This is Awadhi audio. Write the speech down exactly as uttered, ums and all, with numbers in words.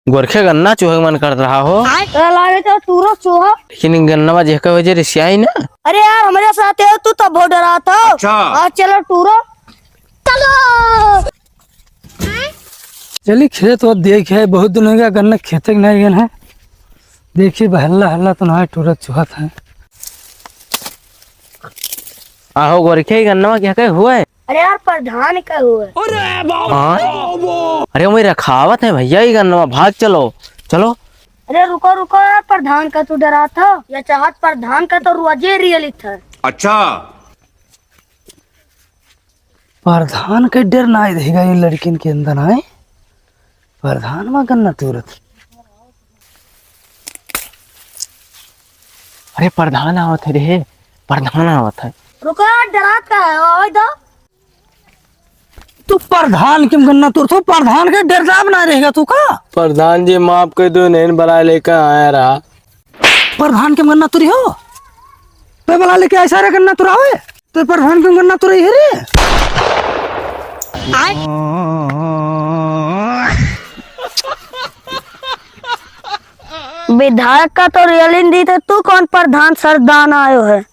गोरखे गन्ना चुहे के मन करत रहा हो। तोरा लागे तो तूरो चुहा। लेकिन गन्नवा जेहका हो जे रिसियाई ना। अरे यार, हमरे साथ हो तू, तब बहुत डरात हो। अच्छा। आज चलो टूरो। चलो। चली खेत वो देखे, बहुत दिन हो गया गन्ना खेते के नहीं गए हैं। देखी बा हल्ला हल्ला तो ना टूरत चुहत है। आहो गोरखे, ई गन्नवा केहके हुआ है? अरे यार, प्रधान का हुआ है। हाँ? अरे वही रखावत है भैया, ई गन्नवा, भाग चलो, चलो। अरे रुको रुको यार, प्रधान का तू डरात हो? या चाहत प्रधान का तो रोजे रियलित है। अच्छा। प्रधान के डर ना देगा ये लड़किन के अंदर आए। प्रधान मा गन्ना तुरत। अरे प्रधान आवत है रे, प्रधान आवत है। रुको यार, डरात का है, आवे दो। तू प्रधान के गन्ना तुरत हो, प्रधान के डर ना रहेगा तू का? प्रधान जी माफ कर दो, नहीं बला लेकर आया रहा। प्रधान के गन्ना तुरी हो? पे बला लेके ऐसा रे गन्ना तुरावे? तो प्रधान के गन्ना तुरई है रे? विधायक का तो रियलिन दी, तो तू कौन प्रधान सरदान आयो है?